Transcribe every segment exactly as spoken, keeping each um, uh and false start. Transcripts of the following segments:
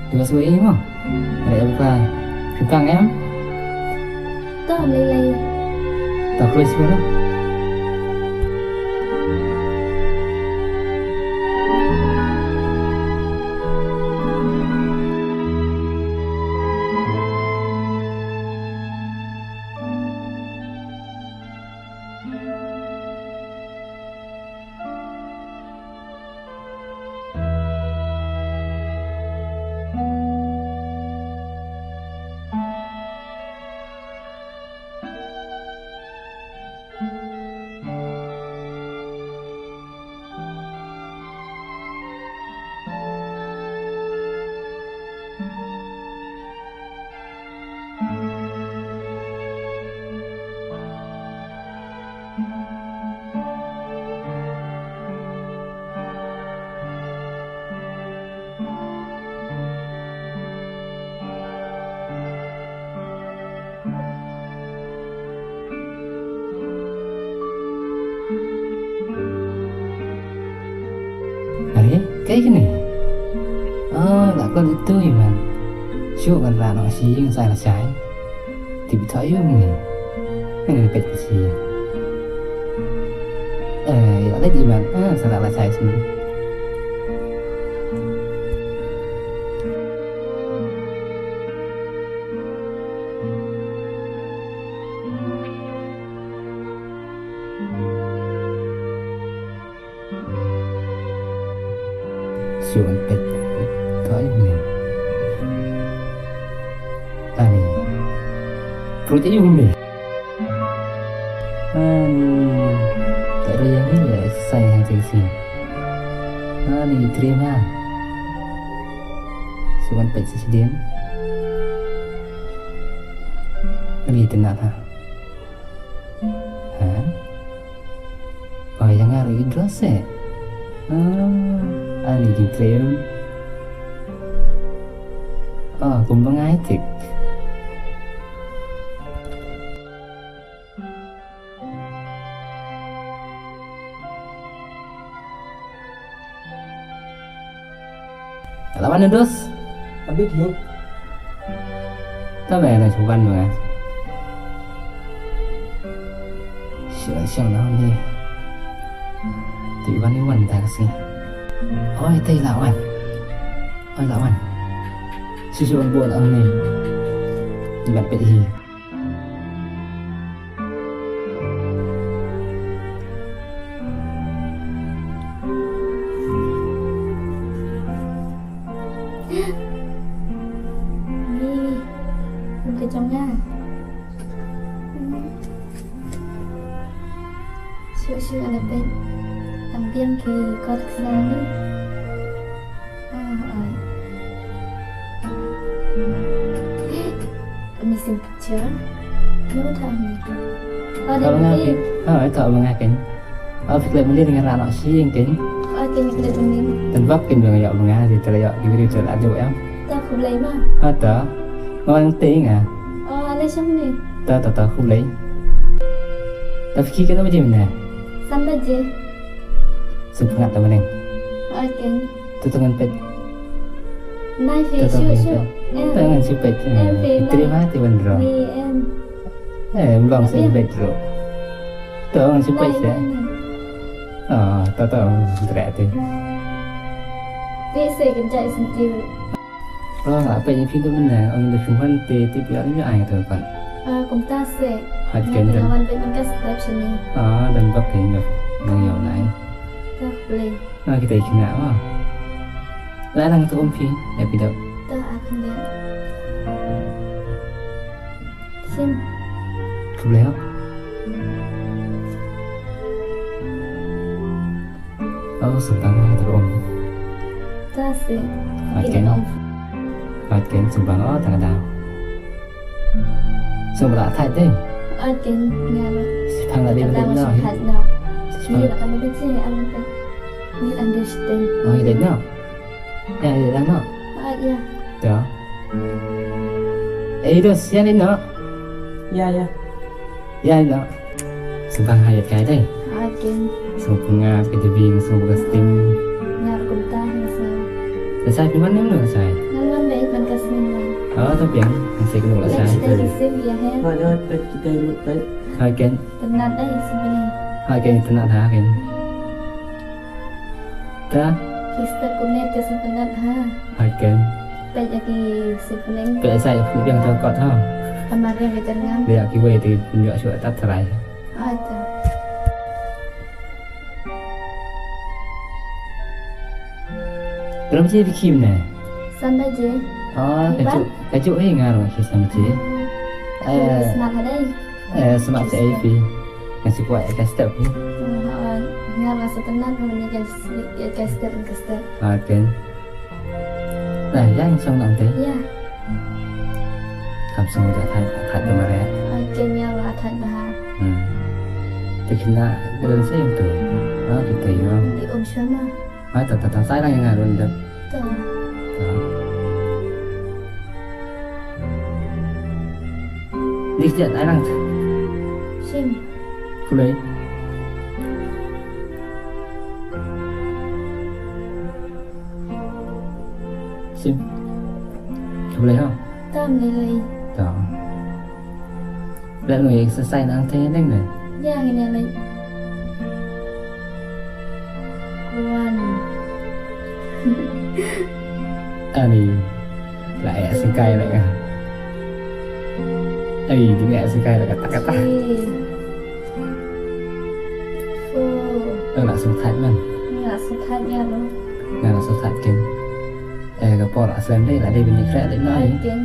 Dua suai mo. Ada apa? Kentang em? Toh, lei lei. Toh, kuis mo. Are, kaei kane? Oh, la kol itu i man. Shu ngan rah noh shi ïing sa la shai. Tip thoh ïa u ne. Ngan peit ka shi. Eh, ïa leit i man. Ah, sa la shai shi. Shu ngan peit. Thoh ïa u ne. Ani. Pruh ïa u ne. Ani. Tari yang ni ya sai yang sisi. Ani, terima. Shu ngan peit sisi din. Ani, tenat ha. Ha? Oh, ïa nga ruh i Dros eh. Ah, ani jingtrei. Oh, kumba nga ïa tik. La wan, Dos? Abit hi. Ta ba na chuban ma. Shu shu na ni. Ti wan ni wan ta kasi. Oi, te la wan. Oi, la wan. Shu shu wan bo la ni. Ni ban pet hi. Ni, kum ka jong nga. Shu shu ala pet. Tang biang ki kot ksa ni. Ah, ah. Missing picture. Nyo tha ni. Oh, dah mungkin. Oh, ito mungkin. Oh, phi klet mending dengan anak sing kan. Oh, kini klet mending. Tembak kan dengan yak mengah di tele yak di video tele ada yang. Tak khublei ma. Ha ta. Orang ting ah. Oh, ada siapa ni? Ta ta ta khublei. Ta phi kan apa je mana? Sampai je. Shu pyngat ta mynnin. Ai keng. Tu tu ngan peit. Nai phi shu shu. Em. Tu ngan shu peit. Em phi. Terima ti ban ro. Ni em. Eh, em long shu peit ro. Tu ngan shu peit seh. Ah, tu tu ngan peit ti. Ti seh kejap senti. Oh, apa yang pintu mana? Ong da phi wan te te phi wan ai tu kan. Ah, kumta seh. Hat ken dan. Wan peit mynta step sini. Ah, dan bak ken da. Nang ïa nai. Tak boleh. Ah, kita ikna wah. La lang tu um phi, ya pidap. Tak akan dia. Sim. Khublei. Oh, sngewbha ha ka um. Ta seh. Aken. Aken sngewbha, oh, tang da. Sngewbha la thait dei. Aken ngar. Sngewbha la dei. Sngewbha la dei. Ni la ka ba che am ka. Ni understand. Oh, ïa dei no. Ïa, ïa, ïa no. Ah, ïa. To. Eh, Dos, ïa ni no. Ïa, ïa. Ïa, ïa. Sngewbha ha ïa kai dei. Aken. Sngewbha nga ka debing, sngewbha ka sting. Nga kumta nga sa. Lasai phi wan ne mano lasai? Ngan wan dei ban ka sngi ngan. Oh, to biang. Ngan sa ïakynduh lasai. Peit kita ki sim ïa he. Hooid, hooid, peit kita ruh, peit. Hooid ken. Tynnat dei sim pyneng. Hooid ken, tynnat ha ken. Ta? Ki step kumne ki sim tynnat ha. Hooid ken. Peit ïa ki sim pyneng. Peit lasai, phi biang to kot ha. Kamar ïa ki tynnat. Ïa kiwei te pynïoh shuh tat trai. Hooid ta. Pynban baje phi khie mynne? San baje. Ah, kajuh, kajuh hi nga ruh khie san baje. Eh, smat ha dei. Eh, smat sa ei phi. Nga shu kwah ïa ka step phi. Hmm, ha, nga ruh sa tynnat mynne ïa ka step, ïa ka step. Ah, ken. Nah, ïa ngi shong nangta. Ïa. Kam shong da thait, thait da mare. Ai, ken ïa la thait bha. Hmm. Te khynnah ka don shisha to. Ah, kita ïa. Di um shwa ma. Ah, ta, ta, ta, sai lang ïa nga don da. Ta. Ta. Di siat ai lang. Shim. Kulai. Sim. Khublei ho. Tam lei lei. Tam. Leh ngi exercise nangta ne ne. Ïa ngi ne lei. Wan. Ani. La ïa sngewkai la ka. Ai, jingeh sngewkai la kata kata. Three. Four. Nga la sngewthait man. Nga la sngewthait ïa lo. Nga la sngewthait ken. Eh, ka por la slem dei, la dei ban ïakhreh leit noh. Ai ken.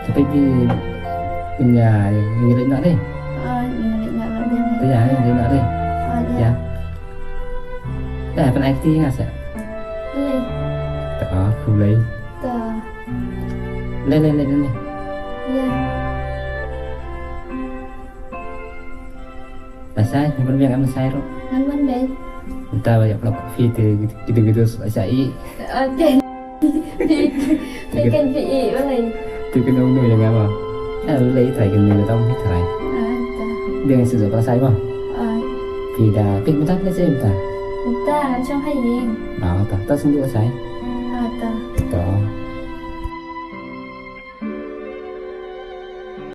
Te phi pynïa ïa ngi leit noh dei. Ai, ngi leit noh dei. Te ïa, ïa leit noh dei. Ai ïa. Ïa. Te pynai kti ïa nga seh. Lei. Te ah, khublei. Te. Lei, lei, lei, lei, lei. Ïa. Lasai, ngan pynbiang em lasai ruh. Ngan wan dei. Mynta ba ïa pynlong phi te gitu gitu lasai i. Okay. Phi, phi kan phi i, balei? Tu kan ong no ïa nga ba. Eh, lei trai kan ni tong phi trai. Ah, ta. Biang shu lasai ba. Ah. Phi da, phi mynta phi lasai mynta. Mynta, ngan shong ha ïing. Ah, ta. Ta sngewthuh lasai. Ah, ta. Ta.